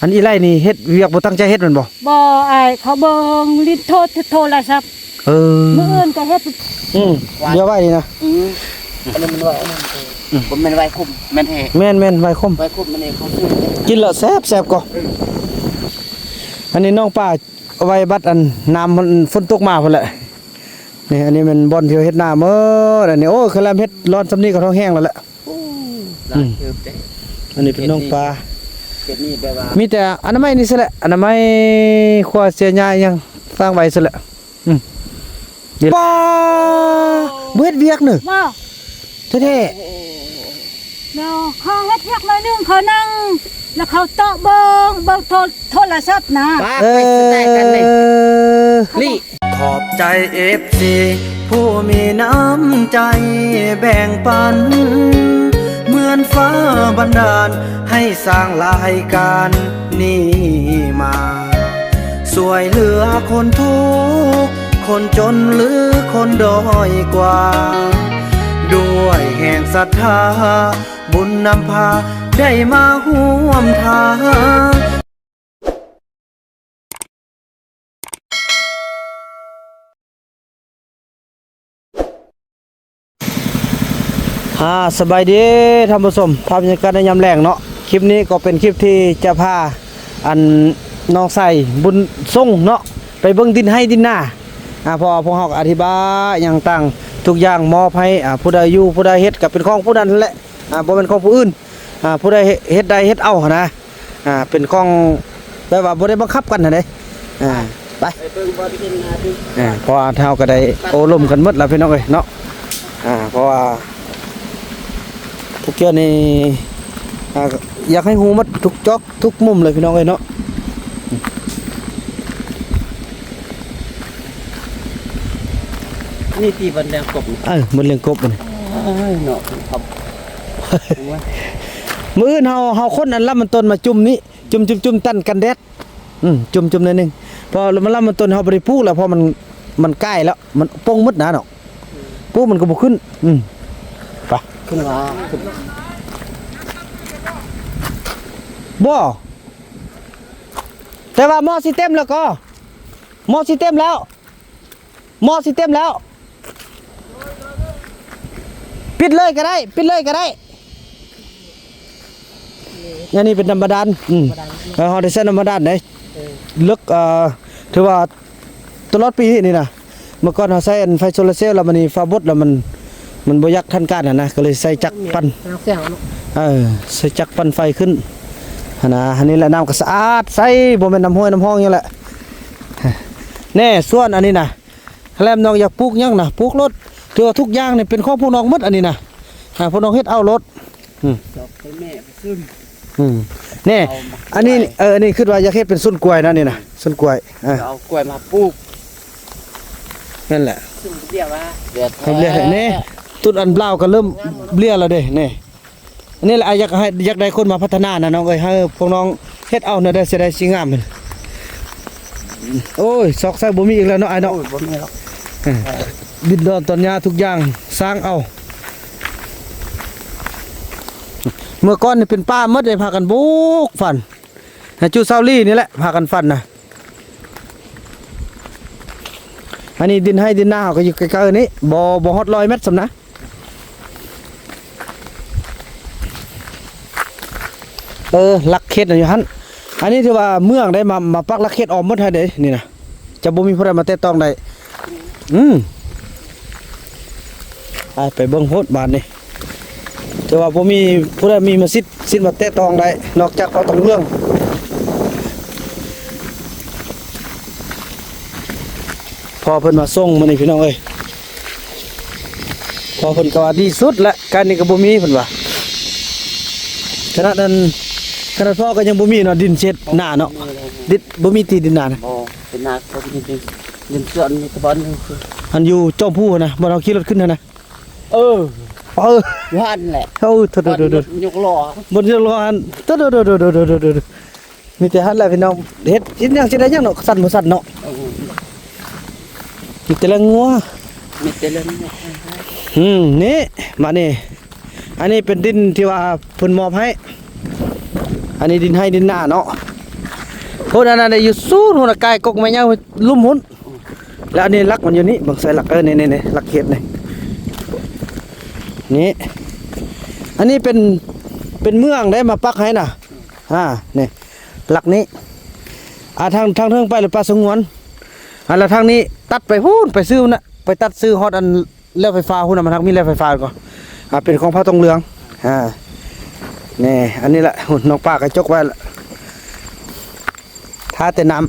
ອັນອີ່ໄລ່ນີ້ເຮັດວຽກບໍ່ຕັ້ງໃຈເຮັດແມ່ນບໍ່? ບໍ່ ອ້າຍ ເຂົາເບິ່ງຫຼິ້ນໂທ ໂທລະສັບ. ເອີ ມື້ອື່ນກໍເຮັດ. ອືມ ວຽກໄວ້ນີ້ນະ. ອືມ ອັນນັ້ນມັນໄວ້ ອັນນັ້ນ ອືມ ບໍ່ແມ່ນໄວ້ຄຸມ ແມ່ນແທ້. ແມ່ນໆ ໄວ້ຄຸມ ໄວ້ຄຸມ ອັນນີ້ເຂົາຊື້ ກິນແລ້ວແຊບໆກໍ. ເອີ ອັນນີ້ນ້ອງປາໄວ້ບັດອັນນ້ຳມັນຝົນຕົກມາພຸ້ນແຫຼະ. ນີ້ ອັນນີ້ແມ່ນບ່ອນທີ່ເຮັດນາໝົດ. ອັນນີ້ ໂອ້ຍ ຄະແລມເຮັດລອນຊ່ຳນີ້ກໍທ້ອງແຮງແລ້ວແຫຼະ. ໂອ້ ຫຼາຍເຕີບເດ້. ອັນນີ້ເປັນໜອງປາ ເຂດນີ້ແບບວ່າ ມີແຕ່ອະນາໄມນີ້ຊີ້ແຫຼະ ອະນາໄມ ຄົວເສຍຫຍ້າຫຍັງສ້າງໄວ້ຊີ້ແຫຼະ. ອືມ ປາ ບໍ່ເຮັດວຽກເນີ ແທ້ໆ. ເນາະ ເຂົາເຮັດວຽກໜ້ອຍໜຶ່ງ ເຂົານັ່ງ ແລ້ວເຂົາເຕາະເບິ່ງ ເບິ່ງໂທ ໂທລະສັບນະ. ເອີ ໄປສະແຕກກັນເລີຍ ນີ້. ຂອບໃຈເອັຟຊີຜູ້ມີນ້ຳໃຈແບ່ງປັນ ເໝືອນຟ້າບັນດານໃຫ້ສ້າງລາຍການນີ້ມາ ຊ່ວຍເຫຼືອຄົນທຸກ ຄົນຈົນ ຫຼື ຄົນດ້ອຍກວ່າ ດ້ວຍແຮງສັດທາ ບຸນນຳພາໄດ້ມາຮ່ວມທາງ. ອາ ສະບາຍດີທ່ານຜູ້ຊົມ ພາບບັນຍາກາດໃນຍາມແລງເນາະ. ຄລິບນີ້ກໍເປັນຄລິບທີ່ຈະພາ ອັນ ນ້ອງໄຊ ບຸນຊົງເນາະ ໄປເບິ່ງດິນໄຮ່ດິນນາ. ອາ ເພາະວ່າພວກເຮົາກໍອະທິບາຍຫຍັງຕ່າງທຸກຢ່າງ ມອບໃຫ້ ອາ ຜູ້ໃດຢູ່ຜູ້ໃດເຮັດກໍເປັນຂອງຜູ້ນັ້ນແຫຼະ ອາ ບໍ່ແມ່ນຂອງຜູ້ອື່ນ. ອາ ຜູ້ໃດເຮັດ ເຮັດໄດ້ເຮັດເອົາຫັ້ນນະ. ອ່າ ເປັນຂອງ ແບບວ່າບໍ່ໄດ້ບັງຄັບກັນຫັ້ນເດ້. ອ່າ ໄປ ໄປເບິ່ງບໍ່ໄດ້ເຫັນໜ້າຕິ ອ່າ ເພາະວ່າເຮົາກໍໄດ້ໂອ້ລົມກັນໝົດແລ້ວພີ່ນ້ອງເອີຍເນາະ. ອ່າ ເພາະວ່າທຸກເທື່ອນີ້ ອ່າ ຢາກໃຫ້ຮູ້ໝົດທຸກຈອກທຸກມຸມເລີຍພີ່ນ້ອງເອີຍເນາະ. ນີ້ຕີບັນແດງກົບ ເອີ ບັນແດງກົບນີ້ ເອີ ເນາະ ມື້ອື່ນເຮົາ ເຮົາຂົນອັນລຳມັນຕົ້ນມາຈຸ່ມນີ້ ຈຸ່ມໆໆ ຕັນກັນແດດ. ອືມ ຈຸ່ມໆ ໜ້ອຍໜຶ່ງ ເພາະລຳມັນຕົ້ນເຮົາບໍ່ໄດ້ປູກແລ້ວ ເພາະມັນ ມັນກາຍແລ້ວ ມັນປົ່ງໝົດນະເນາະ. ປູກມັນກໍບໍ່ຂຶ້ນ. ອືມ ໄປ ຂຶ້ນວ່າ ບໍ່ ແຕ່ວ່າໝໍ້ຊິເຕັມແລ້ວກໍ ໝໍ້ຊິເຕັມແລ້ວ. ໝໍ້ຊິເຕັມແລ້ວ ປິດເລີຍກໍໄດ້ ປິດເລີຍກໍໄດ້. ອັນນີ້ເປັນນ້ຳບາດານ. ອືມ ເອີ ເຮົາໄດ້ໃຊ້ນ້ຳບາດານເດ້. ເອີ ເລິກ ເອີ ຖືວ່າຕະຫຼອດປີນີ້ນະ ເມື່ອກ່ອນເຮົາໃຊ້ອັນໄຟໂຊລາເຊວ ແລ້ວບັດນີ້ຟ້າບົດ ແລ້ວມັນ ມັນບໍ່ຢາກທັນການຫັ້ນນະ ກໍເລີຍໃຊ້ຈັກປັ່ນ. ເອີ ໃຊ້ຈັກປັ່ນໄຟຂຶ້ນຫັ້ນນະ. ອັນນີ້ແຫຼະ ນ້ຳກໍສະອາດໃສ ບໍ່ແມ່ນນ້ຳຫ້ວຍນ້ຳຮ່ອງຫຍັງແຫຼະ. ແນ່ ສວນອັນນີ້ນະ ແລມນ້ອງຢາກປູກຫຍັງນະ ປູກໂລດ. ຖືວ່າທຸກຢ່າງນີ້ເປັນຂອງພວກນ້ອງໝົດອັນນີ້ນະ. ອ່າ ພວກນ້ອງເຮັດເອົາໂລດ. ອືມ ດອກໃຫ້ແມ່ໄປຊຶມ. ອືມ ແນ່ ອັນນີ້ ເອີ ອັນນີ້ຄິດວ່າຢາກເຮັດເປັນສວນກ້ວຍນະນີ້ນະ ສວນກ້ວຍ. ເອີ ເອົາກ້ວຍມາປູກ ນັ້ນແຫຼະ ຊຸມເບຍວ່າ ເບຍແທ້ ເບຍແທ້. ນີ້ ຕົ້ນອັນບລາວກໍເລີ່ມເບຍແລ້ວເດ້ ນີ້. ອັນນີ້ແຫຼະ ອາ ຢາກໃຫ້ ຢາກໄດ້ຄົນມາພັດທະນານະນ້ອງເອີຍ ໃຫ້ພວກນ້ອງເຮັດເອົາແນວໃດຊິໄດ້ຊິງາມ. ໂອ້ຍ ຊອກໃສ່ບໍ່ມີອີກແລ້ວເນາະ ອ້າຍເນາະ. ໂອ້ຍ ບໍ່ມີແລ້ວ ເອີ ດິນດອນຕອນຫຍ້າທຸກຢ່າງສ້າງເອົາ. ເມື່ອກ່ອນນີ້ເປັນປ່າໝົດເດ້ ພາກັນບຸກຟັນ ໃນຈຸເຊົາລີນີ້ແຫຼະ ພາກັນຟັນນະ. ອັນນີ້ດິນໄຮ່ດິນນາເຮົາກໍຢູ່ໃກ້ໆນີ້ ບໍ່ ບໍ່ຮອດຮ້ອຍແມັດຊ້ຳນະ. ເອີ ຫຼັກເຂດນະຢູ່ຫັ້ນ. ອັນນີ້ຖືວ່າເມືອງໄດ້ມາ ມາປັກຫຼັກເຂດອ້ອມໝົດໃຫ້ເດ້ນີ້ນະ ຈະບໍ່ມີຜູ້ໃດມາແຕະຕ້ອງໄດ້. ອືມ ໄປ ໄປເບິ່ງໂພດບາດນີ້. ແຕ່ວ່າບໍ່ມີຜູ້ໃດມີມາສິດ ສິດມາແຕະຕ້ອງໄດ້ ນອກຈາກພໍ່ຕຳຫຼວງ. ພໍ່ເພິ່ນມາສົ່ງມື້ນີ້ພີ່ນ້ອງເອີຍ ພໍ່ເພິ່ນກໍວ່າດີສຸດແຫຼະ ການນີ້ກໍບໍ່ມີເພິ່ນວ່າ. ຂະໜາດນັ້ນ ຂະໜາດພໍ່ກໍຍັງບໍ່ມີເນາະ ດິນເຊັດນາເນາະ ດິນ ບໍ່ມີຕີດິນນານະ. ບໍ່ ເປັນນາ ບໍ່ມີດິນ ດິນສວນມີແຕ່ບ່ອນໜຶ່ງ ອັນຢູ່ຈອມພູຫັ້ນນະ ບ່ອນເຮົາຂີ່ລົດຂຶ້ນຫັ້ນນະ. ເອີ ເອີ ຢູ່ຫັ້ນແຫຼະ. ໂອ້ ໂທດໆໆ ຍົກລໍ້ ບ່ອນຍົກລໍ້ຫັ້ນ. ໂທດໆໆ ມີແຕ່ຫັ້ນແຫຼະພີ່ນ້ອງ ເຮັດ ເຮັດຫຍັງຊິໄດ້ຫຍັງເນາະ ສັ່ນບໍ່ສັ່ນເນາະ. ເອີ ມີແຕ່ເລື່ອງງົວ ມີແຕ່ເລື່ອງງົວ. ອືມ ນີ້ ມານີ້ ອັນນີ້ເປັນດິນທີ່ວ່າເພິ່ນມອບໃຫ້ ອັນນີ້ດິນໄຮ່ດິນນາເນາະ. ພຸ້ນ ອັນນັ້ນຢູ່ສູນພຸ້ນ ກາຍກົກໄມ້ຍາວລຸ່ມພຸ້ນ. ແລ້ວອັນນີ້ຫຼັກມັນຢູ່ນີ້ ເບິ່ງໃສ່ຫຼັກ ເອີ ນີ້ໆໆ ຫຼັກເຂດນີ້ ນີ້ ອັນນີ້ເປັນ ເປັນເມືອງໄດ້ມາປັກໃຫ້ນະ. ອ່າ ນີ້ ຫຼັກນີ້ ອ່າ ທາງ ທາງເທິງໄປແລ້ວປ່າສະຫງວນ ອ່າ ແລ້ວທາງນີ້ຕັດໄປພຸ້ນ ໄປຊື່ນະ ໄປຕັດຊື່ຮອດອັນ ແລວໄຟຟ້າພຸ້ນນະ ມັນຮັກມີແລວໄຟຟ້າກໍ ອ່າ ເປັນຂອງພະຕົງເຫຼືອງ. ອ່າ ນີ້ ອັນນີ້ແຫຼະ ພຸ້ນ ນ້ອງປາກໍຈົກໄວ້ລະ ຖ້າແຕ່ນ້ຳ.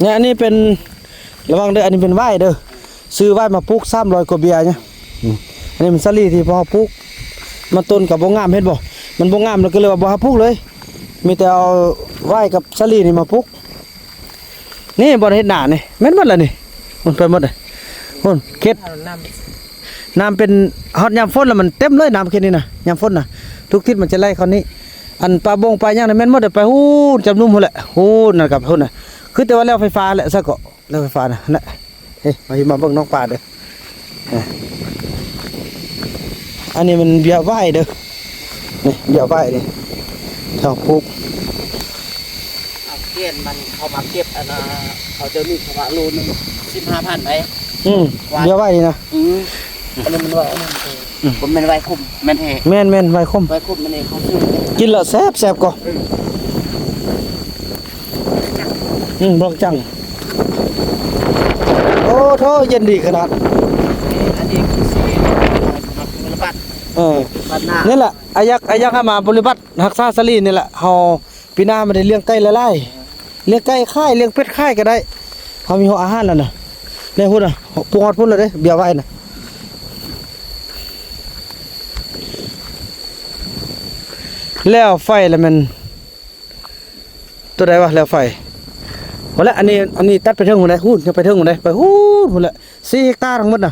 ນີ້ ອັນນີ້ເປັນ ລະວັງເດີ ອັນນີ້ເປັນຫວ້າຍເດີ ຊື້ຫວ້າຍມາປູກສາມຮ້ອຍກວ່າເບັຍນີ້. ອືມ ອັນນີ້ມັນສາລີທີ່ພວກເຮົາປູກ ມັນຕົ້ນກໍບໍ່ງາມ ເຫັນບໍ່ ມັນບໍ່ງາມ ແລ້ວກໍເລີຍວ່າບໍ່ຮັບປູກເລີຍ ມີແຕ່ເອົາຫວ້າຍກັບສາລີນີ້ມາປູກ. ນີ້ບ່ອນເຮັດນານີ້ ແມ່ນໝົດລະນີ້ ມັນໄປໝົດ ພຸ້ນ ເຂດ ນ້ຳ ນ້ຳເປັນ ຮອດຍາມຝົນລະມັນເຕັມເລີຍ ນ້ຳເຂດນີ້ນະ ຍາມຝົນນະ ທຸກທິດມັນຈະໄຫຼເຂົ້ານີ້. ອັນປາບົງປາຫຍັງນະແມ່ນໝົດ ໄປພຸ້ນຈຳນຸ່ມພຸ້ນແຫຼະ ພຸ້ນນັ້ນກັບພຸ້ນນະ ຄືແຕ່ວ່າແລ້ວໄຟຟ້າແຫຼະ ຊະເກາະ ແລ້ວໄຟຟ້ານະ ຫັ້ນນະ. ເອີ ມາ ມາເບິ່ງນ້ອງປາເດີ ອ່າ ອັນນີ້ມັນເບ້ຍຫວ້າຍເດີ ນີ້ເບ້ຍຫວ້າຍນີ້ ເຂົາປູກ ເອົາກຽນມັນເຂົ້າມາເກັບ ອັນນ່າ ເຂົາເຈົ້າມີຄຳວ່າໂລໜຶ່ງສິບຫ້າພັນໄດ໋. ອືມ ເບ້ຍຫວ້າຍນີ້ນະ ອືມ ອັນນີ້ມັນຫວ້າຍ ອັນນັ້ນ ອືມ ບໍ່ແມ່ນຫວ້າຍຂົມ ແມ່ນແທ້ ແມ່ນໆ ຫວ້າຍຂົມ ຫວ້າຍຂົມ ອັນນີ້ເຂົາຊື້ ກິນແລ້ວແຊບໆ ກໍ ອືມ ອືມ ບອກຈັງ ໂອ້ໂທ ເຢັນດີຂະໜາດ. ອັນນີ້ຄືຊິສຳລັບປະຕິບັດ ເອີ ບັດໜ້າ ນີ້ແຫຼະ ອາຍັກ ອາຍັກໃຫ້ມາປະຕິບັດຮັກສາສາລີນີ້ແຫຼະ ເຮົາປີໜ້າມັນໄດ້ລ້ຽງໄກ່ຫຼາຍໆ ລ້ຽງໄກ່ຂາຍ ລ້ຽງເປັດຂາຍກໍໄດ້ ເຮົາມີຫົວອາຫານແລ້ວນະ. ແລ້ວພຸ້ນນະ ປູກຮອດພຸ້ນແລ້ວເດ້ ເບ້ຍຫວ້າຍນະ. ແລ້ວໄຟລະແມ່ນ ຕົວໃດວະ ແລ້ວໄຟ ບໍ່ລະ ອັນນີ້ ອັນນີ້ຕັດໄປເທິງພຸ້ນໃດ໋ ພຸ້ນ ຍັງໄປເທິງພຸ້ນໃດ໋ ໄປພຸ້ນ ພຸ້ນແຫຼະ ສີ່ເຮັກຕາທັງໝົດນະ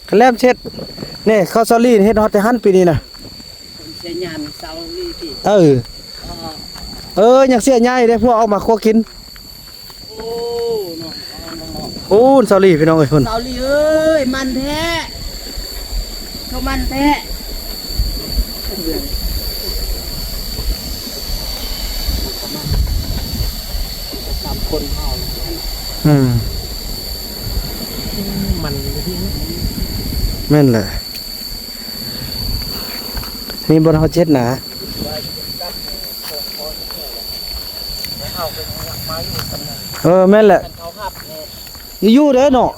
ກະແຫຼມເຊັດ. ນີ້ ເຂົ້າສາລີເຮັດຮອດແຕ່ຫັ້ນປີນີ້ນະ ເສຍຫຍ້າເຊົາລີຕິ ເອີ ເອີ ຍັງເສຍຫຍ້າຢູ່ເດ້ ພວກອອກມາຄົວກິນ. ໂອ້ ເນາະ ໂອ້ ເຊົາລີພີ່ນ້ອງເອີຍ ພຸ້ນ ເຊົາລີເອີຍ ມັນແທ້ ເຂົາມັນແທ້ ສາມຄົນເຮົາ ອືມ ມັນ ແມ່ນແຫຼະ ນີ້ບ່ອນເຮົາເຮັດນາ ເອີ ແມ່ນແຫຼະ ຢູ່ເດ້ເນາະ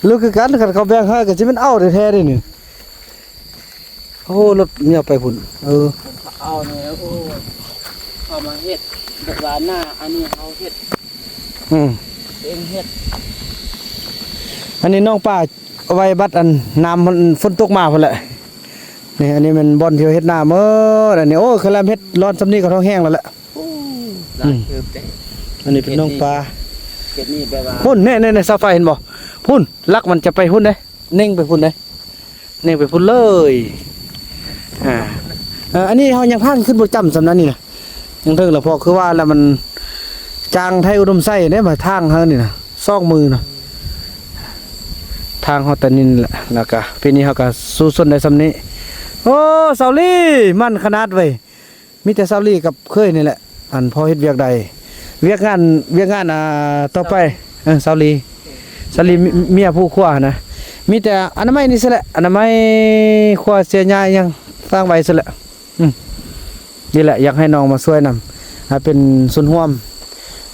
ລູກຄືກັນ ຄັນເຂົາແບ່ງໃຫ້ກໍຊິແມ່ນເອົາແທ້ໆເດ້ນີ້. ໂອ້ ລົດເມຍໄປພຸ້ນ ເອີ ເຂົາເອົານີ້ ໂອ້ ເຂົາມາເຮັດແບບວ່າໜ້າ ອັນນີ້ເຮົາເຮັດ ອືມ ເອງເຮັດ ອັນນີ້ນ້ອງປາ ເອົາໄວ້ບັດອັນນ້ຳມັນຝົນຕົກມາພຸ້ນແຫຼະ. ນີ້ ອັນນີ້ແມ່ນບ່ອນທີ່ເຮັດນາໝົດ ອັນນີ້ ໂອ້ຍ ຄະແລມເຮັດລອນຊ່ຳນີ້ກໍທ້ອງແຫ້ງແລ້ວແຫຼະ. ໂອ້ ຫຼາຍເຕີບເດ້ ອັນນີ້ເປັນໜອງປາ ເຂດນີ້ແບບວ່າ ພຸ້ນ ແນ່ໆໆ ເສົາໄຟເຫັນບໍ່ ພຸ້ນ ຫຼັກມັນຈະໄປພຸ້ນເດ້ ເໜັງໄປພຸ້ນເດ້ ເໜັງໄປພຸ້ນເລີຍ. ອ່າ ເອີ ອັນນີ້ເຮົາຍັງທາງຂຶ້ນບໍ່ຈຳສ່ຳນັ້ນນີ້ນະ ຍັງເຖິງລະ ເພາະຄືວ່າລະມັນຈາງໄທອຸດົມໄຊເດ້ ມາທາງເຮົານີ້ນະ ສອງມື້ນະ ທາງຮອດຕານິນແຫຼະ. ແລ້ວກະປີນີ້ເຮົາກະສູ້ຊົນໄດ້ສ່ຳນີ້. ໂອ້ ເຊົາລີ ມັນຂະໜາດເວີຍ ມີແຕ່ເຊົາລີກັບເຄີຍນີ້ແຫຼະ ອັນພໍເຮັດວຽກໄດ້ ວຽກງານ ວຽກງານ ອ່າ ຕໍ່ໄປ ເອີ ເຊົາລີ ເຊົາລີ ເມຍຜູ້ຄົວຫັ້ນນະ ມີແຕ່ອະນາໄມນີ້ຊີ້ແຫຼະ ອະນາໄມ ຄົວເສຍຫຍ້າຫຍັງສ້າງໄວ້ຊີ້ແຫຼະ. ອືມ ນີ້ແຫຼະ ຢາກໃຫ້ນ້ອງມາຊ່ວຍນຳ ອ່າ ເປັນສ່ວນຮ່ວມ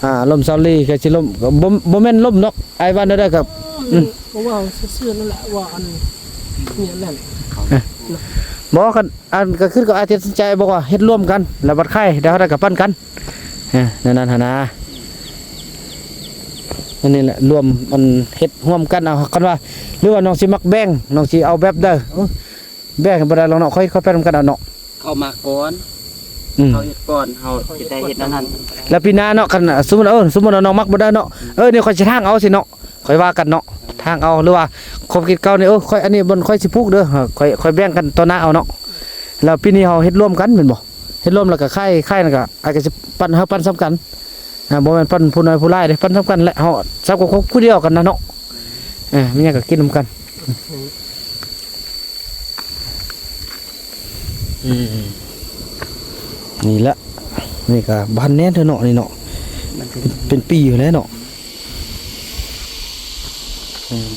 ອ່າ ລົມເຊົາລີກໍຊິລົມ ບໍ່ ບໍ່ແມ່ນລົມດອກ ອ້າຍວ່າແນວໃດກໍ ອືມ ບໍ່ເວົ້າຊື່ໆນັ້ນແຫຼະ ວ່າອັນນີ້ແຫຼະ ບໍ່ ຄັນ ອັນກໍຄືກໍອາດຕັດສິນໃຈບອກວ່າເຮັດຮ່ວມກັນ ແລ້ວບັດຂາຍໄດ້ເທົ່າໃດກໍປັນກັນ ເອີ ແນວນັ້ນຫັ້ນນາ. ອັນນີ້ແຫຼະ ລວມ ອັນເຮັດຮ່ວມກັນເອົາ ຄັນວ່າ ຫຼືວ່ານ້ອງຊິມັກແບ່ງ ນ້ອງຊິເອົາແບບໃດ ເອີ ແບ່ງບໍ່ໄດ້ດອກເນາະ ຄ່ອຍ ຄ່ອຍໄປນຳກັນເອົາເນາະ. ເຂົາມາກ່ອນ ອືມ ເຂົາເຮັດກ່ອນ ເຮົາຊິໄດ້ເຮັດແນວນັ້ນ ແລ້ວປີໜ້າເນາະ ຄັນສົມມຸດ ເອີ ສົມມຸດວ່ານ້ອງມັກບໍ່ໄດ້ເນາະ ເອີ ນີ້ຂ້ອຍຊິທາງເອົາຊີ້ເນາະ ຄ່ອຍວ່າກັນເນາະ ທາງເອົາ ຫຼືວ່າຄວາມຄິດເກົ່ານີ້ ເອີ ຂ້ອຍ ອັນນີ້ບ່ອນຂ້ອຍຊິປູກເດີ ເອີ ຂ້ອຍ ຄ່ອຍແບ່ງກັນຕໍ່ໜ້າເອົາເນາະ. ແລ້ວປີນີ້ເຮົາເຮັດລວມກັນແມ່ນບໍ່ ເຮັດລວມແລ້ວກໍຂາຍ ຂາຍນັ້ນກໍອາດຈະປັນ ເຮົາປັນສ່ຳກັນ ອ່າ ບໍ່ແມ່ນປັນຜູ້ນ້ອຍຜູ້ຫຼາຍເດ້ ປັນສ່ຳກັນແຫຼະ ເຮົາສ່ຳກັນຄົບຜູ້ດຽວກັນນະເນາະ ເອີ ມີຫຍັງກໍກິນນຳກັນ. ອືມ ອືມ. ອືມ ນີ້ລະ ນີ້ກະບໍ່ທັນແໜ້ນເທື່ອເນາະ ນີ້ເນາະ ມັນເປັນ ເປັນປີຢູ່ແລ້ວເນາະ. ອືມ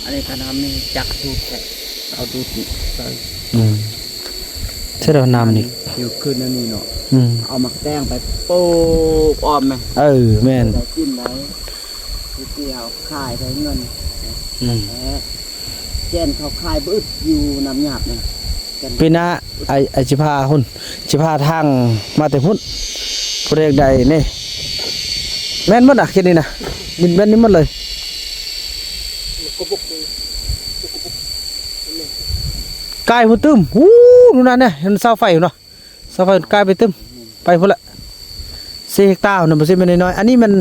ອັນນີ້ກະນ້ຳນີ້ຈັກດູດແທ້ ເອົາດູດນີ້ໃສ່ ອືມ ໃສ່ແລ້ວນ້ຳນີ້ ຢູ່ຄືນອັນນີ້ເນາະ ອືມ ເອົາໝາກແຕງໄປປູກອ້ອມແມ່ ເອີ ແມ່ນ ໄດ້ກິນໄດ້ ທີ່ເຮົາຂາຍໄດ້ເງິນ ອືມ ແຕ່ແກ່ນເຂົາຂາຍບໍ່ອຶດຢູ່ນ້ຳຫຍາບນີ້ ແກ່ນ ປີໜ້າ ໄອ້ ໄອ້ຊິພາພຸ້ນ ຊິພາທາງມາແຕ່ພຸ້ນ ຜູ້ໃດຢາກໄດ້ນີ້ ແມ່ນໝົດນະ ເຂດນີ້ນະ ດິນແມ່ນນີ້ໝົດເລີຍ ກາຍພຸ້ນຕື່ມ ຫູ ດູນັ້ນແນ່ ເຫັນເສົາໄຟພຸ້ນເນາະ ເສົາໄຟກາຍໄປຕື່ມ ໄປພຸ້ນລະ ສີ່ເຮັກຕາພຸ້ນນະ ບໍ່ຊິແມ່ນນ້ອຍໆ ອັນນີ້ມັນ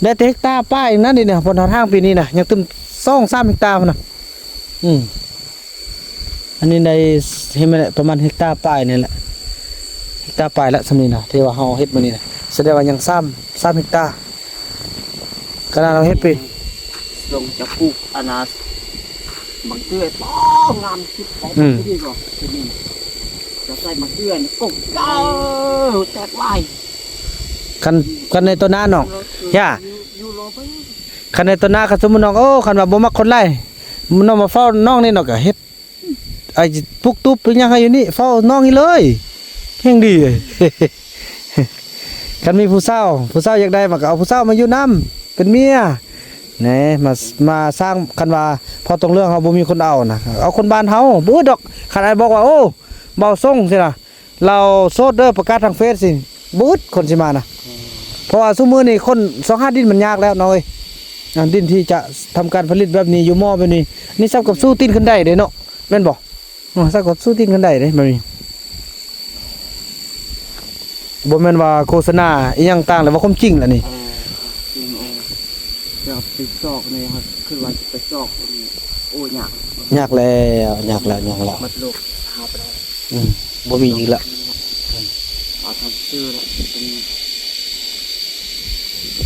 ໄດ້ແຕ່ເຮັກຕາປາຍເອງນະ ນີ້ນະ ຜົນຫາທາງປີນີ້ນະ ຍັງຕື່ມສອງສາມເຮັກຕາພຸ້ນນະ ອືມ. ອັນນີ້ໄດ້ ເຫັນແມ່ນແຫຼະ ປະມານເຮັກຕາປາຍນີ້ແຫຼະ ເຮັກຕາປາຍລະ ສ່ຳນີ້ນະ ທີ່ວ່າເຮົາເຮັດມື້ນີ້ນະ ສະແດງວ່າຍັງສາມ ສາມເຮັກຕາ ຂະໜາດເຮົາເຮັດໄປ ລົງຈະປູກອັນນາ ບັກເກືອ ໂອ້ ງາມສຸດ ອືມ ທີ່ນີ້ກໍ ທີ່ນີ້ຈະໃສ່ບັກເກືອນີ້ ໂອ້ ເຈົ້າ ແຕກຫຼາຍ ຄັນ ຄັນໃນໂຕໜ້ານ້ອງ ເອີ ຢ່າ ຢູ່ ຢູ່ລໍເບິ່ງ ຄັນໃນໂຕໜ້າ ຄັນສົມມຸດນ້ອງ ໂອ້ ຄັນວ່າບໍ່ມັກຄົນຫຼາຍ ນ້ອງມາເຝົ້ານ້ອງນີ້ ນ້ອງກໍເຮັດ ໄອ້ປຸກຕູບໄປຫຍັງໃຫ້ຢູ່ນີ້ ເຝົ້ານ້ອງນີ້ເລີຍ ແຮ່ງດີ ຄັນມີຜູ້ສາວ ຜູ້ສາວຢາກໄດ້ ມັນກໍເອົາຜູ້ສາວມາຢູ່ນຳ ເປັນເມຍ ແນ່ ມາ ມາສ້າງ ຄັນວ່າພໍຕົງເລື່ອງເຮົາບໍ່ມີຄົນເອົານະ ເອົາຄົນບ້ານເຮົາ ບໍ່ອຶດດອກ ຄັນອ້າຍບອກວ່າ ໂອ້ ເບົາຊົງຊີ້ນະ ລາວໂສດເດີ ປະກາດທາງເຟສຊີ້ ບໍ່ອຶດຄົນຊິມານະ ເພາະວ່າຊຸມື້ນີ້ຄົນຊອກຫາດິນມັນຍາກແລ້ວນ້ອງເອີຍ ອັນດິນທີ່ຈະທຳການຜະລິດແບບນີ້ ຢູ່ໝໍ້ແບບນີ້ ນີ້ສ່ຳກັບສູ້ຕີນຂຶ້ນໄດເດ້ເນາະ ແມ່ນບໍ່? ເອີ ສ່ຳກັບສູ້ຕີນຂຶ້ນໄດເດ້ແບບນີ້ ບໍ່ແມ່ນວ່າໂຄສະນາອີ່ຫຍັງຕ່າງ ແຕ່ວ່າຄວາມຈິງລະນີ້ ເອີ ຄວາມຈິງ ເອີ ແຕ່ວ່າໄປຊອກນີ້ ຄືວ່າຈະໄປຊອກ ໂອ້ ຍາກ ຍາກແລ້ວ ຍາກແລ້ວ ຍາກແລ້ວ ໝົດໂລກ ຫາບໍ່ໄດ້ ອືມ ບໍ່ມີອີກລະ ເອົາທາງຊື່ລະ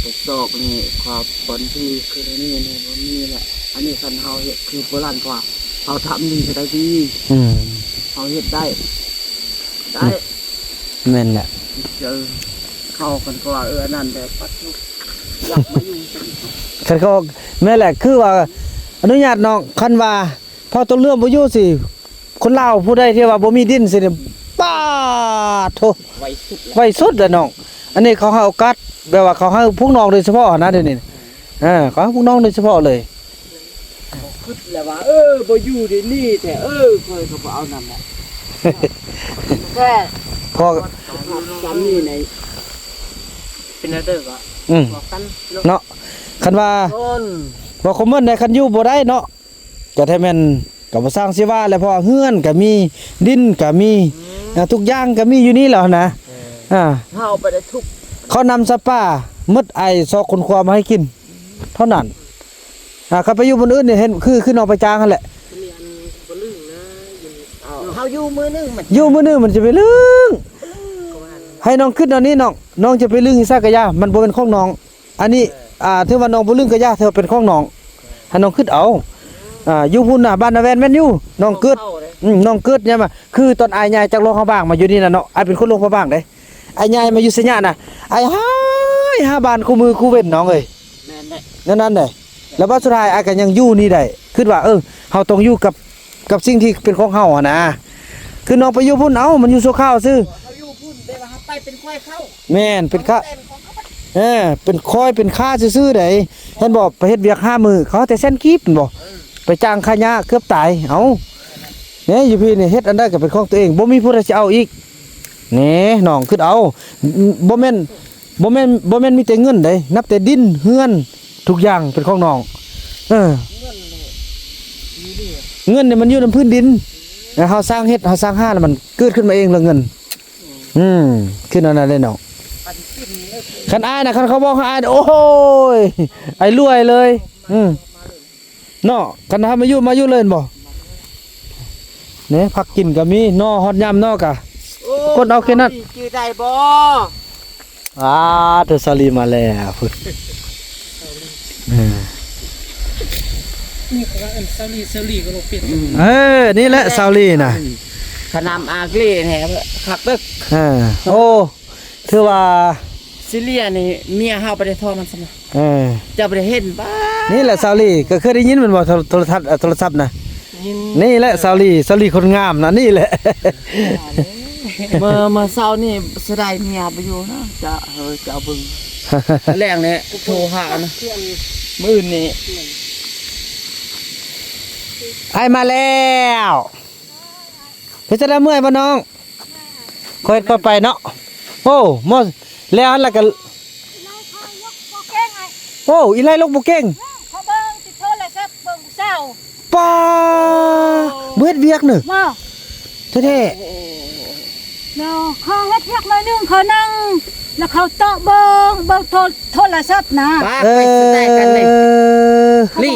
ໄປຊອກນີ້ ຄວາມບ່ອນທີ່ຄືນີ້ນີ້ບໍ່ມີລະ ອັນນີ້ຄັນເຮົາເຮັດຄືໂບລານກວ່າ ເຮົາທຳນີ້ກໍໄດ້ດີ ອືມ ເຮົາເຮັດໄດ້ ໄດ້ ແມ່ນແຫຼະ ເຈີເຂົ້າກັນກໍວ່າ ເອີ ອັນນັ້ນແຫຼະ ປັດທຸກ ລັກມາຢູ່ ຄັນເຂົາ ແມ່ນແຫຼະ ຄືວ່າ ອະນຸຍາດນ້ອງ ຄັນວ່າ ພໍຕົງເລື່ອງບໍ່ຢູ່ຊິ ຄົນລາວຜູ້ໃດທີ່ວ່າບໍ່ມີດິນຊິນີ້ ປາດໂທ ໄວສຸດລະ ໄວສຸດລະນ້ອງ ອັນນີ້ເຂົາໃຫ້ໂອກາດ ແບບວ່າເຂົາໃຫ້ພວກນ້ອງໂດຍສະເພາະຫັ້ນນະ ດຽວນີ້ ເອີ ເຂົາໃຫ້ພວກນ້ອງໂດຍສະເພາະເລີຍ ຄິດແລ້ວວ່າ ເອີ ບໍ່ຢູ່ດຽວນີ້ແທ້ ເອີ ຂ້ອຍກໍບໍ່ເອົານຳແຫຼະ ແຕ່ພໍ ຈຳນີ້ໃນ ເປັນແນວເດີກໍ ອືມ ບອກກັນເນາະ ເນາະ ຄັນວ່າ ເວົ້າຄວາມໝັ້ນໃດ ຄັນຢູ່ບໍ່ໄດ້ເນາະ ກໍແທ້ແມ່ນ ກໍບໍ່ຊ່າງຊິວ່າແຫຼະ ເພາະວ່າເຮືອນກໍມີ ດິນກໍມີ ອືມ ອ່າ ທຸກຢ່າງກໍມີຢູ່ນີ້ແລ້ວນະ ເອີ ອ່າ ເຮົາໄປໄດ້ທຸກ ເຂົານຳສັດປ່າໝົດ ອ້າຍຊອກຄົ້ນຄວ້າມາໃຫ້ກິນເທົ່ານັ້ນ ອ່າ ຄັນໄປຢູ່ບ່ອນອື່ນນີ້ ເຫັນຄື ຄືນ້ອງໄປຈ້າງຫັ້ນແຫຼະ ເຮົາຢູ່ມື້ໜຶ່ງ ຢູ່ມື້ໜຶ່ງມັນຈະໄປລຶ້ງ ໃຫ້ນ້ອງຄິດແນວນີ້ນ້ອງ ນ້ອງຈະໄປລຶ້ງໃສກໍຢ່າ ມັນບໍ່ແມ່ນຂອງນ້ອງ ອັນນີ້ ເອີ ອ່າ ຖືວ່ານ້ອງບໍ່ລຶ້ງກໍຢ່າ ຖືວ່າເປັນຂອງນ້ອງ ໃຫ້ນ້ອງຄິດເອົາ ອ່າ ຢູ່ພຸ້ນນະ ບ້ານນາແວ່ນແມ່ນຢູ່ ນ້ອງເກີດ ຂອງເຂົາເດ້ ອືມ ນ້ອງເກີດຍາມ ຄືຕອນອ້າຍຍ້າຍຈາກຫຼວງພະບາງມາຢູ່ນີ້ນະເນາະ ອ້າຍເປັນຄົນຫຼວງພະບາງເດ້ ອ້າຍຍ້າຍມາຢູ່ໄຊຍະນະ ອ້າຍຫາຍຫາບ້ານຄູ່ມື້ຄູ່ເວັນນ້ອງເອີຍ ແມ່ນແຫຼະ ແນວນັ້ນເດ້ ແລ້ວບັດສຸດທ້າຍອ້າຍກໍຍັງຢູ່ນີ້ໄດ້ ຄິດວ່າ ເອີ ເຮົາຕ້ອງຢູ່ກັບ ກັບສິ່ງທີ່ເປັນຂອງເຮົາຫັ້ນນະ ຄືນ້ອງໄປຢູ່ພຸ້ນ ເອົ້າ ມັນຢູ່ຊົ່ວຄາວຊື່ ເຮົາຢູ່ພຸ້ນ ແຕ່ວ່າເຮົາໄປເປັນຂ້ອຍເຂົາ ແມ່ນ ເປັນຂ້າ ເຮົາແຕ່ເປັນຂອງເຂົາ ເອີ ເປັນຂ້ອຍເປັນຂ້າຊື່ໆໃດ ເຫັນບໍ່ ໄປເຮັດວຽກຫ້າມື້ ເຂົາໃຫ້ແຕ່ແສນກີບແມ່ນບໍ່ ເອີ ໄປຈ້າງຂ້າຫຍ້າເກືອບຕາຍ ເອົ້າ ແນ່ ຢູ່ພີ້ນີ້ເຮັດອັນໃດກໍເປັນຂອງຕົວເອງ ບໍ່ມີຜູ້ໃດຊິເອົາອີກ ແນ່ ນ້ອງຄິດເອົາ ບໍ່ແມ່ນ ບໍ່ແມ່ນ ບໍ່ແມ່ນມີແຕ່ເງິນເດ້ ນັບແຕ່ດິນເຮືອນ ທຸກຢ່າງເປັນຂອງນ້ອງ ເອີ ເງິນນີ້ມັນຢູ່ນຳພື້ນດິນ ແລ້ວເຮົາສ້າງເຮັດ ເຮົາສ້າງຫາ ແລ້ວມັນເກີດຂຶ້ນມາເອງເລື່ອງເງິນ ອືມ ຄືແນວນັ້ນເດ້ນ້ອງ ຄັນອ້າຍນະ ຄັນເຂົາບອກໃຫ້ອ້າຍ ໂອ້ຍ ອ້າຍລວຍເລີຍ ອືມ ເນາະ ຄັນເຮົາມາຢູ່ ມາຢູ່ເລີຍແມ່ນບໍ່ ນີ້ ຜັກກິນກໍມີ ໜໍ່ ຮອດຍາມໜໍ່ກະ ໂອ້ ກົດເອົາແຄ່ນັ້ນ ຈື່ໄດ້ບໍ່ ອ່າ ເທີສາວລີມາແລ້ວ ເອີ ນີ້ເຂົາວ່າເອີ້ນສາວລີ ສາວລີກໍລົງເຟສ ເອີ ນີ້ແຫຼະສາວລີນະ ຂະໜາມອາກລີແທ້ຄັກເດີ້. ເອີ ໂອ້ ຖືວ່າ ຊິເລຍນີ້ເມຍເຮົາບໍ່ໄດ້ທໍມັນຊ້ຳນະ. ເອີ ເຈົ້າບໍ່ໄດ້ເຫັນບໍ່? ນີ້ແຫຼະສາວລີ ກໍເຄີຍໄດ້ຍິນແມ່ນບໍ່? ໂທ ໂທລະທັດ ໂທລະສັບນະ. ນີ້ແຫຼະສາວລີ ສາວລີຄົນງາມນະ ນີ້ແຫຼະ. ເມື່ອ ເມື່ອເຊົ້ານີ້ເສຍດາຍເມຍບໍ່ຢູ່ນະ. ຈະ ເຮີ ຈະເອົາເບິ່ງ ແລງນີ້ໂທຫານະ ມື້ອື່ນນີ້. ອ້າຍມາແລ້ວ. ເຮັດຈັ່ງໃດ ເມື່ອຍບໍ່ນ້ອງ? ຄ່ອຍເຮັດຄ່ອຍໄປເນາະ. ໂອ້ ໝົດແລ້ວຫັ້ນລະກະ ໂອ້ ອີໄລລົກບໍ່ເກັ່ງ. ເຂົາເບິ່ງທີ່ໂທລະສັບ ເບິ່ງຜູ້ສາວ. ປ້າ ບໍ່ເຮັດວຽກເນີ ແທ້ໆ. ເນາະ ເຂົາເຮັດວຽກໜ້ອຍໜຶ່ງ ເຂົານັ່ງ ແລ້ວເຂົາເຕາະເບິ່ງ ເບິ່ງໂທ ໂທລະສັບນະ. ປ້າ ໄປສະໄຕກັນເລີຍ. ເອີ ລີ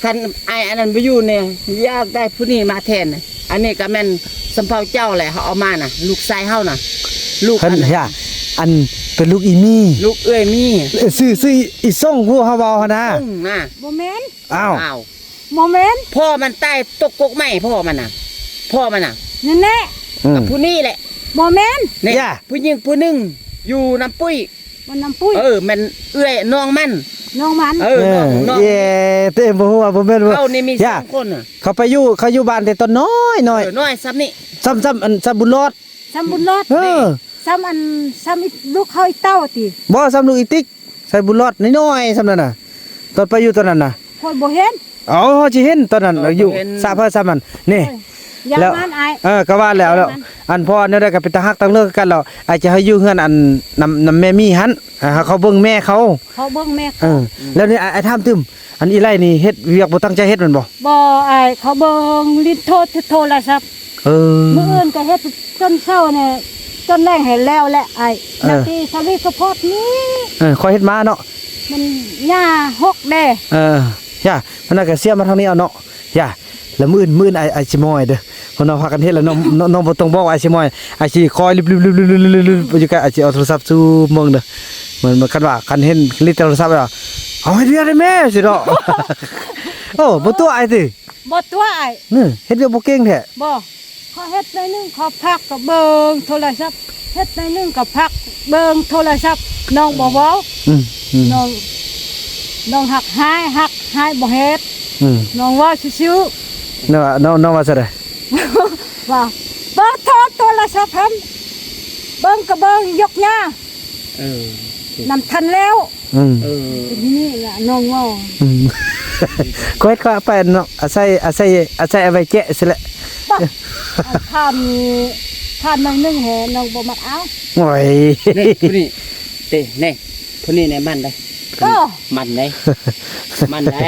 ຄັນອ້າຍອັນນັ້ນບໍ່ຢູ່ນີ້ ຢາກໄດ້ຜູ້ນີ້ມາແທນ. ອັນນີ້ກໍແມ່ນສຳເພົາເຈົ້າແຫຼະ ເຮົາເອົາມານະ ລູກຊາຍເຮົານະ ລູກເພິ່ນ ອັນນັ້ນ ອັນເປັນລູກອີ່ມີ ລູກເອື້ອຍມີ. ເອີ ຊື່ ຊື່ອີ່ສົງ ຜູ້ເຮົາເວົ້າຫັ້ນນະ. ສົງນະ ບໍ່ແມ່ນ. ອ້າວ ອ້າວ ບໍ່ແມ່ນ. ພໍ່ມັນຕາຍຕົກກົກໄມ້ ພໍ່ມັນນະ ພໍ່ມັນນະ ນັ້ນແຫຼະ. ອືມ ຜູ້ນີ້ແຫຼະ. ບໍ່ແມ່ນ. ນີ້ ຜູ້ຍິງຜູ້ໜຶ່ງຢູ່ນ້ຳປຸ້ຍ ມັນນ້ຳປຸ້ຍ. ເອີ ແມ່ນເອື້ອຍນ້ອງມັນ ນ້ອງມັນ. ເອີ ເອີ ນ້ອງ ນ້ອງ ເອີ ເຕັ້ມບໍ່ຮູ້ວ່າບໍ່ແມ່ນບໍ່. ເຂົານີ້ມີສອງຄົນນະ ເຂົາໄປຢູ່ ເຂົາຢູ່ບ້ານແຕ່ຕອນນ້ອຍໆ. ເອີ ນ້ອຍສ່ຳນີ້ ສ່ຳ ສ່ຳອັນ ສ່ຳບຸນຫຼອດ ສ່ຳບຸນຫຼອດ. ເອີ ສ່ຳອັນ ສ່ຳອີ ລູກເຂົາອີເຕົ້າຕິ. ບໍ່ ສ່ຳລູກອີຕິກ ສ່ຳບຸນຫຼອດນ້ອຍໆສ່ຳນັ້ນນະ ຕອນໄປຢູ່ຕອນນັ້ນນະ. ຂ້ອຍບໍ່ເຫັນ. ເອົາ ເຮົາຊິເຫັນຕອນນັ້ນ ເອີ ຢູ່ ເຫັນ ສະເພີສະມັນນີ້. ເອີ ຢ່າ ແລ້ວ ມັນອ້າຍ ເອີ ກໍວ່າແລ້ວ ຢ່າ ແລ້ວ ມັນ ອັນພໍ່ແນວໃດກໍເປັນຕາຮັກຕາເລີກຄືກັນແລ້ວ. ອ້າຍຈະໃຫ້ຢູ່ເຮືອນອັນ ນຳ ນຳແມ່ມີຫັ້ນ ໃຫ້ເຂົາເບິ່ງແມ່ເຂົາ ເຂົາເບິ່ງແມ່ເຂົາ. ເອີ ແລ້ວນີ້ອ້າຍ ອ້າຍຖາມຕື່ມ ອັນອີໄລນີ້ເຮັດວຽກບໍ່ຕັ້ງໃຈເຮັດແມ່ນບໍ່? ບໍ່ອ້າຍ ເຂົາເບິ່ງຫຼິ້ນໂທ ໂທລະສັບ. ເອີ ມື້ອື່ນກໍເຮັດຈົນເຊົ້ານີ້ ຈົນແລງໃຫ້ແລ້ວແຫຼະອ້າຍ. ເອີ ໜ້າທີ່ສະວີສະພອດນີ້ ເອີ ຂ້ອຍເຮັດມາເນາະ ມັນຫຍ້າຫົກເດ້. ເອີ ຢ່າ ມັນໜ້າກະເສຍມາທາງນີ້ເອົາເນາະ. ຢ່າ ແລ້ວມື້ອື່ນ ມື້ອື່ນອ້າຍ ອ້າຍຊິມອຍເດີ. ເພາະນ້ອງພາກັນເຮັດແລ້ວ ນ້ອງ ນ້ອງ ນ້ອງບໍ່ຕ້ອງບອກ ອ້າຍຊິມອຍ. ອ້າຍຊິຄອຍລິບໆໆໆໆ ຢູ່ໃກ້ ອ້າຍຊິເອົາໂທລະສັບຊູມເບິ່ງເດີ. ມັນ ມັນ ຄັນວ່າ ຄັນເຫັນຫຼິ້ນໂທລະສັບແລ້ວ ເອົາເຮັດວຽກໄດ້ແມ່ ຊິເນາະ. ໂອ້ ບໍ່ຕົວະອ້າຍຕິ? ບໍ່ຕົວະອ້າຍ. ເອີ ເຮັດວຽກບໍ່ເກັ່ງແທ້. ບໍ່ ເຂົາເຮັດໜ້ອຍໜຶ່ງ ເຂົາພັກກໍເບິ່ງໂທລະສັບ ເຮັດໜ້ອຍໜຶ່ງກໍພັກເບິ່ງໂທລະສັບ. ນ້ອງບໍ່ເວົ້າ. ອືມ ອືມ ນ້ອງ ນ້ອງຮັກຮ້າຍ ຮັກຮ້າຍບໍ່ເຮັດ. ອືມ ນ້ອງເວົ້າຊື່ໆ. ນ້ອງ ນ້ອງ ນ້ອງວ່າຈັ່ງໃດ? ວ່າ ເບິ່ງໂທ ໂທລະສັບຫັ້ນ ເບິ່ງກໍເບິ່ງ ຍົກຫຍ້າ. ເອີ ນຳທັນແລ້ວ. ອືມ ເອີ ເປັນທີ່ນີ້ລະນ້ອງເວົ້າ. ອືມ ຂ້ອຍກໍໄປເນາະ ອາໄສ ອາໄສ ອາໄສເອົາໄວ້ແຈະຊີ້ແຫຼະ. ປະ ຂ້າມ ຂ້າມໜ້ອຍໜຶ່ງແຮ ນ້ອງບໍ່ມັກເອົາ. ໂອ້ຍ ນີ້ ຜູ້ນີ້ ເຕ ນີ້ ຜູ້ນີ້ແນ່ ມັນໄດ໋. ກໍ ມັນໄດ໋ ມັນໄດ໋.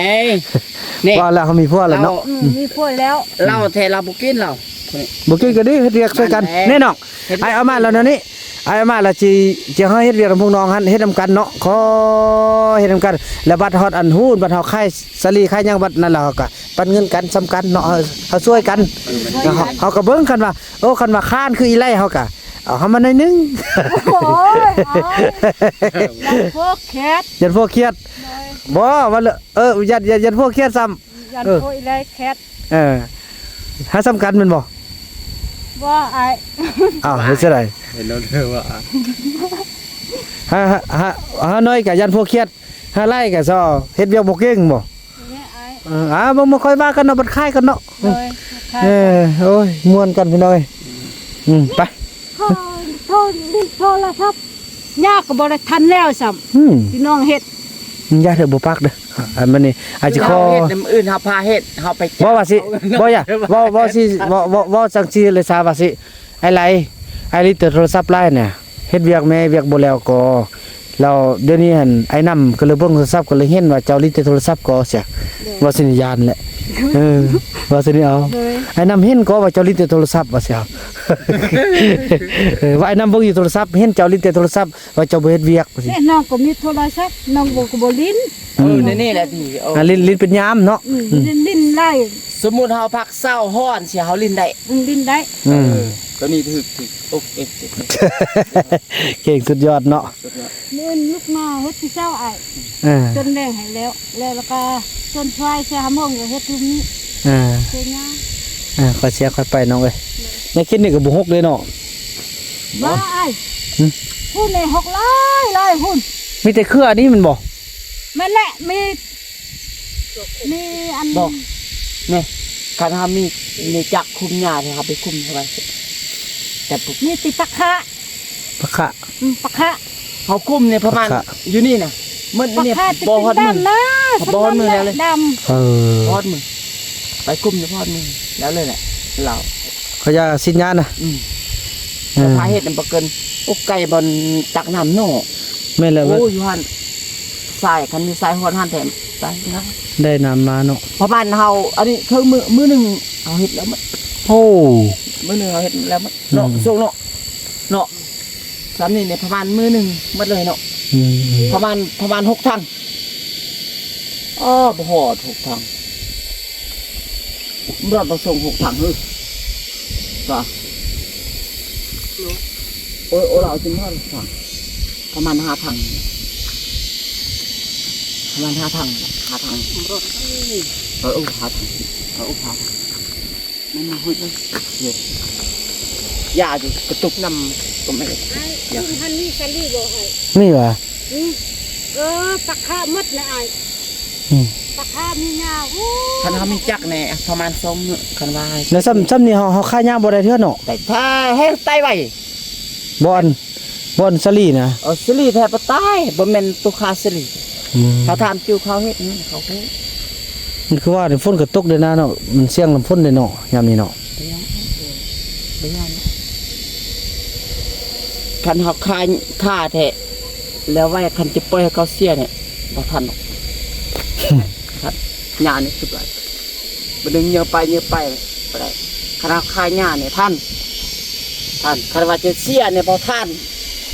ນີ້ ວ່າແລ້ວເຮົາມີຜົວແລ້ວເນາະ. ເອີ ມີຜົວແລ້ວ. ເຫຼົ້າແທ້ລາວບໍ່ກິນເຫຼົ້າ ບໍ່ກິນກໍດີ ເຮັດວຽກຊ່ວຍກັນ. ແນ່ນ້ອງ ອ້າຍເອົາມາແລ້ວແນວນີ້ ອ້າຍເອົາມາແລ້ວ ຊິ ຊິເຮົາເຮັດວຽກນຳພວກນ້ອງຫັ້ນ ເຮັດນຳກັນເນາະ ຂໍເຮັດນຳກັນ. ແລ້ວບັດຮອດອັນຮູ້ ບັດເຮົາຂາຍສາລີຂາຍຫຍັງ ບັດນັ້ນແລ້ວເຮົາກໍປັນເງິນກັນສ່ຳກັນເນາະ ເຮົາ ເຮົາຊ່ວຍກັນ. ເຮົາ ເຮົາກໍເບິ່ງຄັນວ່າ ໂອ້ ຄັນວ່າຄ້ານຄືອີໄລ ເຮົາກໍເອົາເຮົາມາໜ້ອຍໜຶ່ງ. ໂອ້ຍ ຢ້ານພວກຄຽດ ຢ້ານພວກຄຽດ. ໂດຍ ບໍ່ວ່າ ເອີ ຢ້ານ ຢ້ານ ຢ້ານພວກຄຽດຊ້ຳ. ຢ້ານ ເອີ ພວກອີໄລແຄດ. ເອີ ຫາສ່ຳກັນແມ່ນບໍ່? ບໍ່ອ້າຍ. ອ້າວ ເຮັດຈັ່ງໃດ? ເຫັນແລ້ວເດີວ່າ ຫາ ຫາ ຫາ ຫາໜ້ອຍກະຢ້ານພວກຄຽດ ຫາຫຼາຍກະຊໍ ເຮັດວຽກບໍ່ເກັ່ງບໍ່? ແມ່ນອ້າຍ. ເອີ ອ່າ ບໍ່ ບໍ່ຄ່ອຍວ່າກັນເນາະ ບັດຂາຍກັນເນາະ. ໂດຍ ເອີ ໂອ້ຍ ມ່ວນກັນພີ່ນ້ອງເອີຍ. ອືມ ໄປ ໂທ ໂທ ຫຼິ້ນໂທລະສັບ ຍາກກໍບໍ່ໄດ້ທັນແລ້ວຊ້ຳ. ອືມ ພີ່ນ້ອງເຮັດ ຢ່າເດີ ບໍ່ປາກເດີ. ອັນມື້ນີ້ອາດຊິຂໍ ເຮົາເຮັດນຳອື່ນ ເຮົາພາເຮັດ ເຮົາໄປ ບໍ່ວ່າຊິ ບໍ່ຢ່າ ເວົ້າ ເວົ້າຊິ ເວົ້າ ເວົ້າ ເວົ້າຈັ່ງຊີ້ເລີຍຊາ ວ່າຊິ ອ້າຍໄລ ອ້າຍລິດແຕ່ໂທລະສັບຫຼາຍນະ ເຮັດວຽກແມ່ວຽກບໍ່ແລ້ວກໍ ແລ້ວດຽວນີ້ຫັ້ນ ອ້າຍນຳກໍເລີຍເບິ່ງໂທລະສັບ ກໍເລີຍເຫັນວ່າເຈົ້າລິດແຕ່ໂທລະສັບກໍເສຍ ໂດຍ ວ່າຊິນີ້ຢ້ານແຫຼະ. ເອີ ວ່າຊິນີ້ເອົາ ໂດຍ ອ້າຍນຳເຫັນກໍວ່າເຈົ້າລິດແຕ່ໂທລະສັບ ວ່າຊິເອົາ ເອີ ວ່າອ້າຍນຳເບິ່ງຢູ່ໂທລະສັບ ເຫັນເຈົ້າລິດແຕ່ໂທລະສັບ ວ່າເຈົ້າບໍ່ເຮັດວຽກ ວ່າຊິ ແມ່ນ້ອງກໍມີໂທລະສັບ ນ້ອງບໍ່ ກໍບໍ່ຫຼິ້ນ. ເອີ ອືມ ໃນນີ້ແຫຼະທີ່ ເອີ ອ່າ ຫຼິ້ນ ຫຼິ້ນເປັນຍາມເນາະ. ອືມ ອືມ ຫຼິ້ນ ຫຼິ້ນໄດ້ ສົມມຸດເຮົາພັກເຊົາຮ້ອນຊິ ເຮົາຫຼິ້ນໄດ້. ອືມ ຫຼິ້ນໄດ້. ອືມ ເອີ ຕົວນີ້ຖືກ ຖືກ ໂອເຄ ເກັ່ງສຸດຍອດເນາະ. ມື້ອື່ນລຸກມາເຮັດແຕ່ເຊົ້າອ້າຍ ເອີ ຈົນແລງໃຫ້ແລ້ວ ແລ້ວ ແລ້ວກໍຈົນສວາຍ ສີ່ຫ້າໂມງກໍເຮັດຢູ່ນີ້. ເອີ ເຮັດງານ. ເອີ ຂ້ອຍເສຍ ຂ້ອຍໄປນ້ອງເອີຍ. ໃນເຂດນີ້ກໍບໍ່ຮົກເດ້ເນາະ. ບໍ່ອ້າຍ. ຫຶ? ພຸ້ນນີ້ຮົກຫຼາຍໆ ພຸ້ນ. ມີແຕ່ເຄືອນີ້ແມ່ນບໍ່? ແມ່ນແຫຼະ ມີ ມີອັນ ບໍ່ ນີ້ ຄັນເຮົາມີ ມີຈັກຄຸມຫຍ້າ ທີ່ເຮົາໄປຄຸມເທົ່າໃດ ແຕ່ປຸ ມີແຕ່ປາກຂະ ປາກຂະ ອືມ ປາກຂະ ເຮົາຄຸມນີ້ປະມານ ປາກຂະ ຢູ່ນີ້ນະ ໝົດນີ້ ປາກຂະ ບໍ່ຮອດມື້ ດຳນະ ບໍ່ຮອດມື້ແລ້ວເລີຍ ດຳ ເອີ ບໍ່ຮອດມື້ ໄປຄຸມນີ້ບໍ່ຮອດມື້ແລ້ວເລີຍແຫຼະ ລາວ ເຂົາຢາສີດຫຍ້ານະ ອືມ ເອີ ຖ້າເຮັດນຳປາເກີນ ໂອ້ ໄກບ່ອນຕັກນ້ຳເນາະ ແມ່ນແລ້ວ ໂອ້ ຢູ່ຫັ້ນ ສາຍ ຄັນມີສາຍຮອດຫັ້ນແທ້ ໄປນະ ໄດ້ນ້ຳມາເນາະ ປະມານເຮົາ ອັນນີ້ຄືມື້ ມື້ໜຶ່ງເຮົາເຮັດແລ້ວໝົດ ໂອ້ ມື້ໜຶ່ງເຮົາເຮັດແລ້ວໝົດ ເນາະ ອືມ ໂຊກເນາະ ເນາະ ສ່ຳນີ້ນີ້ປະມານມື້ໜຶ່ງໝົດເລີຍເນາະ ອືມ ປະມານ ປະມານຫົກຖັງ ອໍ ບໍ່ຮອດຫົກຖັງ ບໍ່ຮອດ ບໍ່ສົ່ງຫົກຖັງເຮີ້ຍ ກະ ໂອ້ຍ ໂອ້ຍ ລາວຊິມາປະມານຫ້າຖັງ ປະມານຫ້າຖັງ ຫ້າຖັງ ເອີ ຫ້າຖັງ ເອີ ຫ້າຖັງ ມັນມາຮອດເລີຍ ຢາຢູ່ກະຕຸກນຳກໍແມ່ນ ອ້າຍ ຢາ ຄຸນຫັ້ນມີສາລີບໍ່ອ້າຍ? ມີຫວາ? ອື ເອີ ປາກຂະໝົດນະອ້າຍ ອືມ ປາກຂະມີຫຍ້າ ໂອ້ ຄັນເຮົາມີຈັກແດ່ ປະມານສອງມື້ ຄັນວ່າ ແລ້ວສ່ຳ ສ່ຳນີ້ເຮົາ ເຮົາຂາຍຫຍ້າບໍ່ໄດ້ເທື່ອເນາະ ແຕ່ຖ້າແຮງໄຕໄວ ບ່ອນ ບ່ອນສາລີນະ ເອີ ສາລີແທ້ບໍ່ຕາຍ ບໍ່ແມ່ນໂຕຄາສາລີ ອືມ ເຮົາຖາມຕິວເຂົາເຮັດ ເຂົາຮູ້ ມັນຄືວ່າຝົນກໍຕົກເດ້ນະເນາະ ມັນສ່ຽງນຳຝົນເດ້ເນາະ ຍາມນີ້ເນາະ ບໍ່ຢ້ານ ບໍ່ຢ້ານ ຄັນເຮົາຄາ ຄາແທ້ ແລ້ວໄວ້ ຄັນຈະປ່ອຍໃຫ້ເຂົາເສຍນີ້ ບໍ່ທັນດອກ ຄັນຫຍ້ານີ້ສຸດຫຼາຍ ບໍ່ດຶງເຫຍື້ອໄປ ເຫຍື້ອໄປບໍ່ໄດ້ ຄັນເຮົາຄາຫຍ້ານີ້ທັນ ທັນ ຄັນວ່າຈະເສຍນີ້ບໍ່ທັນ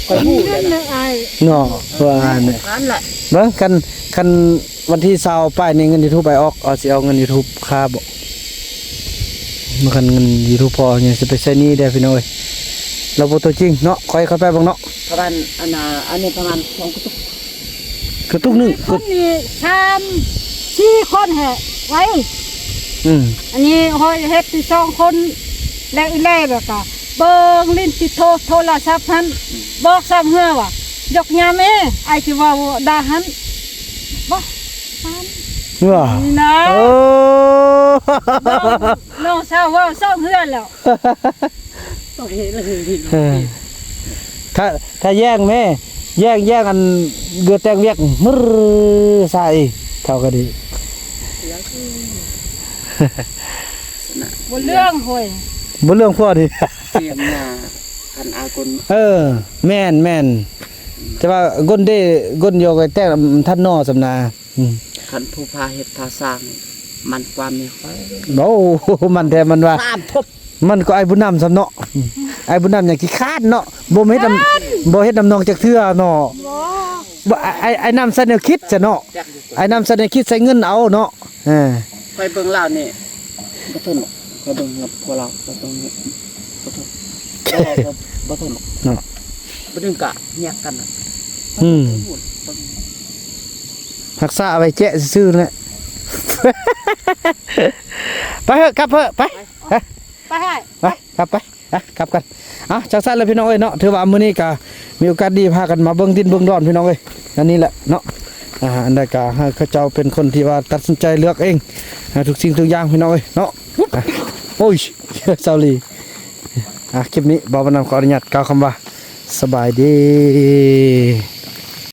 ຂ້ອຍຮູ້ແລ້ວນະ ເນາະ ວ່ານັ້ນແຫຼະ ເບິ່ງ ຄັນ ຄັນ ວັນທີຊາວປາຍນີ້ເງິນຢູທູບອ້າຍອອກ ເອົາ ຊິເອົາເງິນຢູທູບຄ່າບໍ່ ມັນຄັນເງິນຢູທູບພໍ ຍັງຊິໄປໃຊ້ໜີ້ເດ້ພີ່ນ້ອງເອີຍ ລາວບໍ່ຕົວຈິງເນາະ ຂ້ອຍ ຂ້ອຍໄປເບິ່ງເນາະ ປະມານ ອັນນ່າ ອັນນີ້ປະມານສອງກະຕຸກ ກະຕຸກໜຶ່ງ ຄົນນີ້ສາມສີ່ຄົນແຮະ ໄວ ອືມ ອັນນີ້ຂ້ອຍເຮັດຢູ່ສອງຄົນ ແລ້ວອີ່ແລ້ວກະເບິ່ງຫຼິ້ນຕິດໂທ ໂທລະສັບຫັ້ນ ບອກສາມເທື່ອວ່າ ຍົກຍາແມ່ ອ້າຍຊິເວົ້າດ່າຫັ້ນ ບໍ່ ນີ້ນະ ໂອ້ ນ້ອງສາວເວົ້າສອງເທື່ອແລ້ວ ເອີ ຖ້າ ຖ້າແຍ່ງແມ່ ແຍ່ງ ແຍ່ງອັນເກືອແຕ່ງວຽກ ມຶຣ ໃສ່ເທົ່າກໍດີ ບໍ່ເລື່ອງໂຫຍ ບໍ່ເລື່ອງພວກນີ້ ສຽງໜ້າ ຄັນອາກົນ ເອີ ແມ່ນ ແມ່ນ ແຕ່ວ່າກົນເດ ກົນໂຍກແຕ່ງທັນນໍ່ສ່ຳນາ ອືມ ຄັນຜູ້ພາເຮັດພາສ້າງ ມັນກວ່າແມ່ຂ້ອຍ ໂອ້ ມັນແທ້ ມັນວ່າ ສາມທົບ ມັນກໍອ້າຍບຸນນຳຊ້ຳເນາະ ອືມ ອ້າຍບຸນນຳຍັງຂີ້ຄ້ານເນາະ ບໍ່ເຮັດນຳ ບໍ່ເຮັດນຳນ້ອງຈັກເທື່ອເນາະ ບໍ່ ອ້າຍ ອ້າຍນຳໃສ່ແນວຄິດຊະເນາະ ອ້າຍນຳໃສ່ແນວຄິດ ໃສ່ເງິນເອົາເນາະ ເອີ ຂ້ອຍເບິ່ງລາວນີ້ ບໍ່ທົນດອກ ຂ້ອຍເບິ່ງພວກລາວ ຂ້ອຍເບິ່ງ ບໍ່ທົນ ບໍ່ ບໍ່ ບໍ່ທົນດອກ ເນາະ ບໍ່ດຶງກະແຍກກັນນະ ອືມ ຮັກສາເອົາໄວ້ແຈະຊື່ໆ ແຫຼະ ໄປເຖາະ ກັບເຖາະ ໄປ ໄປ ໄປ ໄປ ໄປ ກັບໄປ ອ່ະ ກັບກັນ ອ່ະ ຈັ່ງຊັ້ນແຫຼະພີ່ນ້ອງເອີຍເນາະ ຖືວ່າມື້ນີ້ກະມີໂອກາດດີພາກັນມາເບິ່ງດິນເບິ່ງດອນພີ່ນ້ອງເອີຍ ອັນນີ້ແຫຼະເນາະ ອ່າ ອັນໃດກະໃຫ້ເຂົາເຈົ້າເປັນຄົນທີ່ວ່າຕັດສິນໃຈເລືອກເອງ ອ່າ ທຸກສິ່ງທຸກຢ່າງພີ່ນ້ອງເອີຍເນາະ ອ່ະ ໂອ້ຍ ສາວລີ ອ່ະ ຄລິບນີ້ບ່າວບຸນນຳຂໍອະນຸຍາດກ່າວຄຳວ່າ ສະບາຍດີ.